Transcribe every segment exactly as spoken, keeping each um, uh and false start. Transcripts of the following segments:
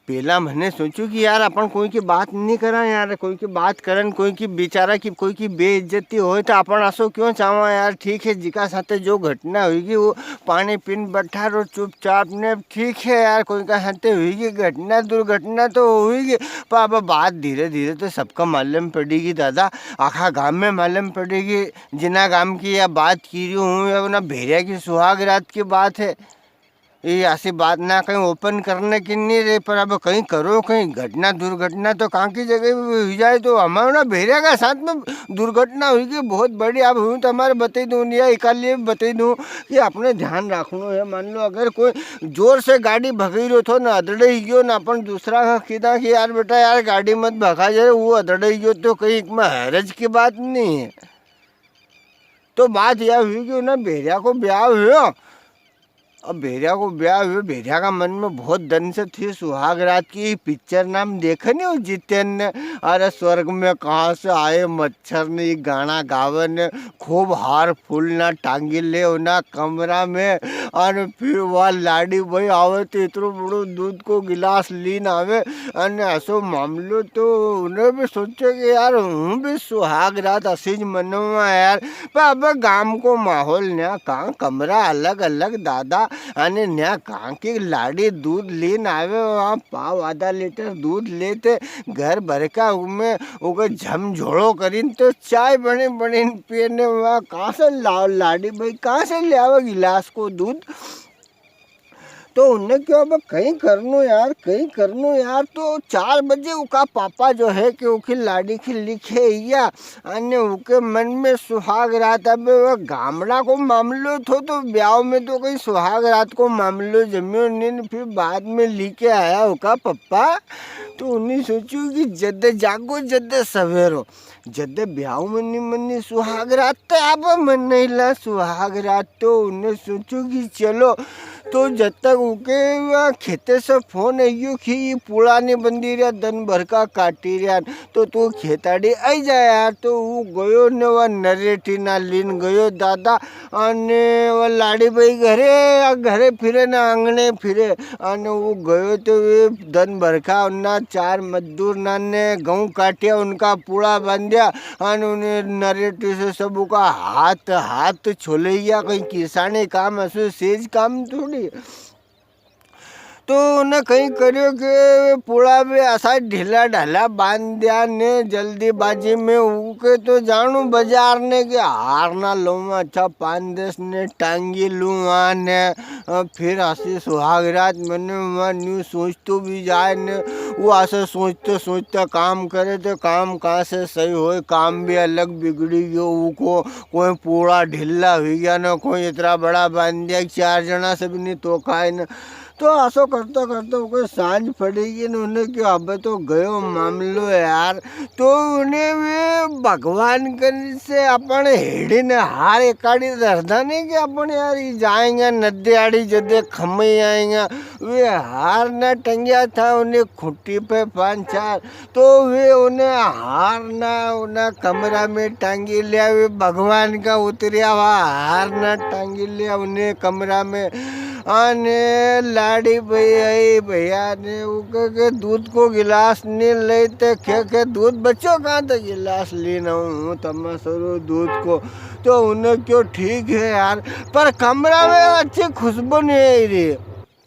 पेला मने सोच्यो कि यार, अपन कोई की बात नी करा यार, कोई की बात करन, कोई की बेचारा की, कोई की बेइज्जती होय तो अपन असो क्यों चावा यार? ठीक है, जिका साथे जो घटना हुईगी, वो पानी पीन बैठा रो चुपचाप ने, ठीक है यार, कोई का साथे हुईगी घटना, दुर्घटना तो हुईगी, पर अब बात धीरे-धीरे तो सबका मालूम पड़ेगी दादा, आखा गाम में मालूम पड़ेगी। जिना गाम की या बात की रही हूँ, या उना भेरिया की सुहाग रात की बात है। ये ऐसी बात ना कहीं open करने की नी रे, पर अब कहीं करो, कहीं घटना दुर्घटना तो कां की जगह भी हुई जाए, तो हमारा ना भेरिया का साथ में दुर्घटना हुई कि बहुत बड़ी। अब हूँ तो हमारे बता दूँ, या इकालिए बता दूँ कि अपने ध्यान रखनो है। मान लो अगर कोई जोर से गाड़ी भगाई रहो थो ना, अदड़े ही गयो ना, अपन दूसरा का किदा कि यार बेटा यार गाड़ी मत भगा जाए, वो अदड़े ही गयो तो कहीं एक में हरज की बात नहीं है। तो बात यह हुई कि उन्हें भेरिया को ब्याह हुयो। अब भेरिया को ब्याह हुयो, भेरिया का मन में बहुत दन से थी सुहाग रात की। पिक्चर नाम देखे नी हो जितेन ने, अरे स्वर्ग में कहाँ से आए मच्छर ने, ये गाना गावे ने, खूब हार फूल ना टांगी ले उना कमरा में। अन फिर वा लाड़ी बई आवे तो इतरो बड़ो दूध को गिलास लीन आवे। अन असो मामलो तो उन्हें भी सोचे कि यार हूँ भी सुहाग रात असीज मनवा यार। पर अब गाम को माहौल न्या कां कमरा अलग अलग दादा, अने न्या कां की लाड़ी दूध लीन आवे, वहाँ पाव आधा लीटर दूध लेते, घर भर का उमे उके झमझोड़ो करीन तो चाय बने बने पिए ने, वहाँ कां से लाओ लाड़ी बई, कां से ले आवे गिलास को दूध? तो उन्हें क्यों अब कहीं करनो यार, कहीं करनो यार। तो चार बजे उका पापा जो है कि उकी लाड़ी की लिखे या, अने उके मन में सुहाग रात। अब वो गामड़ा को मामलो थो, तो ब्याव में तो कहीं सुहाग रात को मामलो जम्यो नी, फिर बाद में लिखे आया उका पप्पा। तो उन्हें सोचू कि जद जागो जद सवेरो, जद ब्याव में नी मनी सुहाग रात, तो अब मनई ला सुहाग रात। तो उन्हें सोचू कि चलो, तो जद तक उके वहाँ खेते से फोन आयो कि ये पूला नी बंदी रहा, दन भर का काटी रहा, तो तू खेताड़ी आई जा यार। तो वो गयो ने वह नरेटी ना लीन गयो दादा, अने वो लाड़ी बई घरे, आ घरे फिरे ना आंगणे फिरे। अने वो गयो तो वे दन भर का उन्ना चार मजदूर ना ने गऊं काटिया, उनका पूला बांधिया, अने उन्हें नरेटी से सबू का हाथ, हाथ छोलैया, कहीं किसानी काम असो सेज काम थोड़ी। तो उन्हें कहीं करियो कि पूला भी असा ढीला ढाला बांध दिया ने जल्दीबाजी में उके तो जाणू बाजार ने कि हार ना लूँ, अच्छा पाँच दस ने टांगी लूँ ने। अ, फिर असी सुहाग रात मने वहाँ न्यू सोचतो भी जाए ने, वो असे सोचते सोचते काम करे तो काम कहाँ से सही होए, काम भी अलग बिगड़ी गयो उको। कोई पूरा ढीला हुई गया ने, कोई इतरा बड़ा बांध दिया कि चार जना से भी नी तोकाय ने। तो असो करता करता उके सांझ पड़ेगी ने, उन्हें क्यों अब तो गयो मामलो यार। तो उन्हें वे भगवान कर से अपन हेड़ी ने हार एकाड़ी धरदा नी कि अपन यार ई जाएंगे नदी आड़ी जदे खमई आएंगे। वे हार ना टंग्या था उन्हें खूंटी पे पांच चार, तो वे उन्हें हार ना उन्हें कमरा में टांगी लिया, वे भगवान का उतरिया हुआ हार ना टांगी लिया उन्हें कमरा में। अने लाड़ी बई आई भैया ने उके के दूध को गिलास नी ले, ते के के दूध बच्चों कहाँ तक गिलास लेना हूँ तमा सरू दूध को। तो उन्हें क्यों ठीक है यार, पर कमरा में अच्छी खुशबू नी आई री।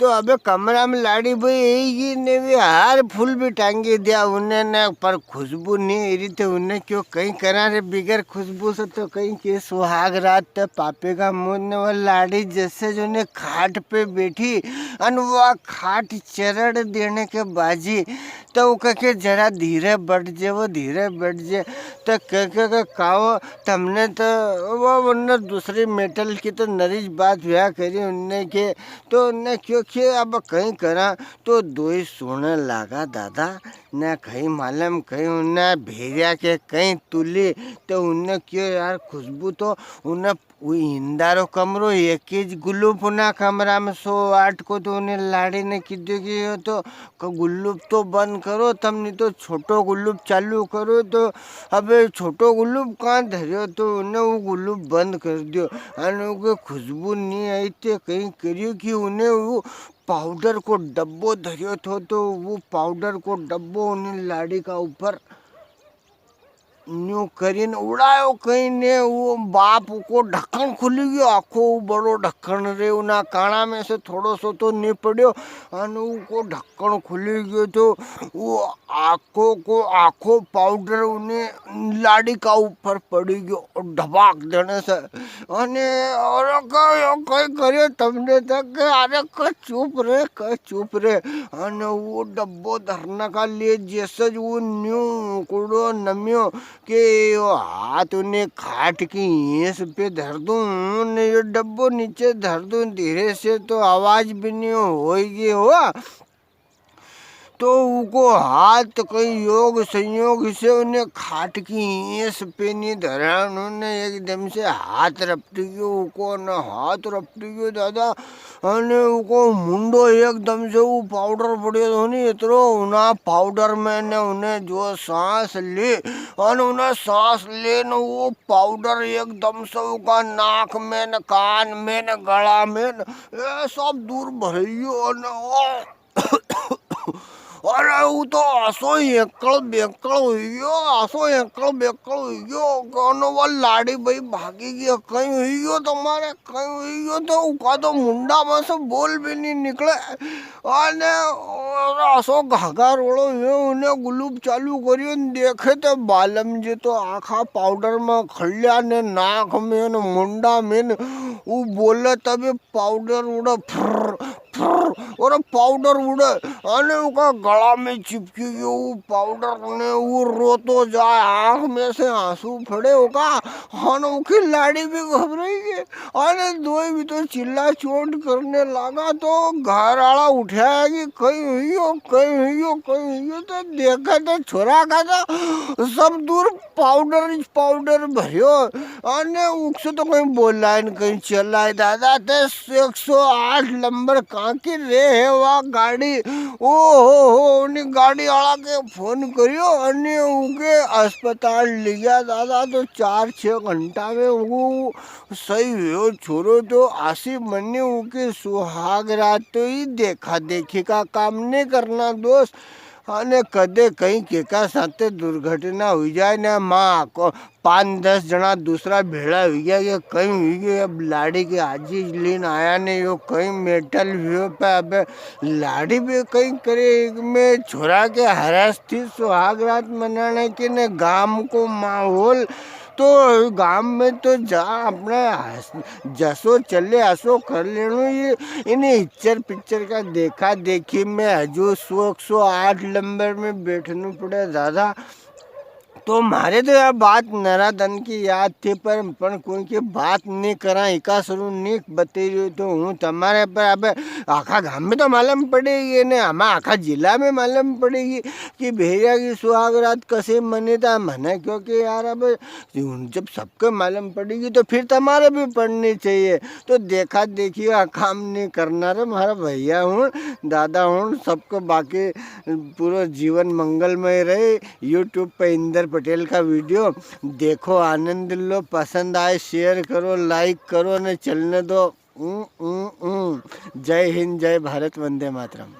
तो अबे कमरा में लाड़ी बई आईगी ने वे हार फूल भी टांगी दिया उन्हें ने, पर खुशबू नी आई री। तो उन्हें क्यों कहीं करा रे, बिगर खुशबू से तो कहीं के सुहाग रात तो पापे का मुंह ने वो लाड़ी जसे जो ने खाट पे बैठी अन वो खाट चरण देने के बाजी, तो वो कह के जरा धीरे बैठ जे, वो धीरे बैठ जे, तो कह के, के काओ तमने तो वो उन्हें दूसरी मेटल की तो नरीज बात हुआ करी उनने के, तो उनने क्यों के अब कहीं करा, तो दोई सोने लागा दादा, ने कहीं मालूम कहीं उनने भेरिया के कहीं तुली, तो उनने क्यों यार खुशबू तो उनने वो इंदारो कमरो, एक ही ज गुलूप उना कमरा में सो आठ को, तो उन्हें लाड़ी ने कीधो कि यो तो क-, गुल्लुप तो बंद करो तम, नी तो छोटो गुल्लुप चालू करो। तो अबे छोटो गुल्लुप कां धर्यो, तो उन्हें वो गुल्लुप बंद कर दियो। अन उके खुशबू नी आई, ते कई करियो कि उन्हें वो पाउडर को डब्बो धर्यो थो, तो वो पाउडर को डब्बो उन्हें लाड़ी का ऊपर न्यू करीन उड़ायो कई ने, वो बाप को ढक्कन खुली गयो, आखो बड़ो ढक्कन रे, उना काणा में से थोड़ो सो तो नी पड़्यो, अन उको ढक्कन खुली गयो तो वो आखो को आखो पाउडर उन्हें लाड़ी का ऊपर पड़ी गयो, ढबाक देने से। अने और कहो, यो कई करियो तमने तक के, अरे क चुप रे, क चुप रे। अने वो डब्बो धरने का लिए जैसे ज वो न्यू कुड़ो नम्यो के यो हाथ उन्हें खाट की ईंस पे धर दूं, ने यो डब्बो नीचे धर दूं धीरे से, तो आवाज भी नी होएगी हो। तो उको हाथ कई योग संयोग से उन्हें खाट की ईंस पे नी धरा, उन्हें एकदम से हाथ रपटी गयो उको, ने हाथ रपटी गयो दादा, अने उको मुंडो एकदम से वो पाउडर पड़े तो नी इतरो, उना पाउडर में ने उन्हें जो सांस ली, अने उन्हें सांस ले ने वो पाउडर एकदम से उका नाक में ने कान में ने गला में ने, ये सब दूर भरियो ने ओ अरे, वो तो असो ही एकल बेकल हुई गयो, असो ही एकल बेकल हुई गयो। कौनो वो लाड़ी भाई भागी गई, कई हुई गयो तुम्हारे, कई हुई गयो तो उका तो मुंडा में से बोल भी नी निकले। अने असो घाघा रोलो हुयो, उन्हें गुलूप चालू करियो ने देखे तो बालम जी तो आखा पाउडर में खल्या ने नाक में ने मुंडा में ने, वो बोले तभी पाउडर उड़े फुर्र, फुर्र, और पाउडर उड़े, अने उका गला में चिपकी गयो वो पाउडर ने, वो रोतो जाए, आंख में से आंसू फड़े उका, अने उकी लाड़ी भी घबराई गई, अने दोई भी तो चिल्ला चोट करने लागा, तो घर आला उठाया कि कई हुई हो, कई हुई हो, कई हुई हो, तो देखा तो छोरा का तो सब दूर पाउडर इज पाउडर भरियो, अने उकसे तो कई बोलाय न कई चलाय। दादा, ते एक सौ आठ नंबर कांकी रे है वा गाड़ी। ओ हो हो, उनी गाड़ी आला के फोन करियो, अने उके अस्पताल ले गया दादा, तो चार छः घंटा में वो सही हुयो छोरो। तो आसी मने उके सुहाग रात तो ही देखा देखी का काम नी करना दोस्त। अने कदे कई केका साथे दुर्घटना हुई जाए ने, माँ को पाँच दस जणा दूसरा भेळा हुई गया, के कई हुई गयो, अब लाड़ी के आजीज लेन आया ने, यो कई मेटल हुयो पे, अबे लाड़ी भी कई करे, एक में छोरा के हरस थी सुहाग रात मनाने के ने गाम को माहौल, तो गाम में तो जा अपने हस-, जसो चले असो कर लेनो, ये इन्हें हिच्चर पिक्चर का देखा देखी में हजू सौ, एक सौ आठ नंबर में बैठनू पड़े दादा। तो म्हारे तो या बात नरा दन की याद थी, पर, पण कोई की बात नी करा, इका सरू नी बते रह्यो तो हूँ तमारे पर। अबे आखा गाम में तो मालूम पड़ेगी ने, हमारा आखा जिला में मालूम पड़ेगी कि भेरिया की सुहाग रात कसे मने था। मने क्योंकि यार, अब जब सबके मालूम पड़ेगी तो फिर तमारे भी पड़नी चाहिए। तो देखा देखी का काम नी करना रे म्हारा भैया हुण, दादा हुण, सबको बाकी पूरो जीवन मंगलमय रहे। YouTube पे इंदर पटेल का video देखो, आनंद लो, पसंद आए share करो, like करो ने चलने दो। ऊं, ऊं, ऊं। जय हिंद, जय भारत, वंदे मातरम।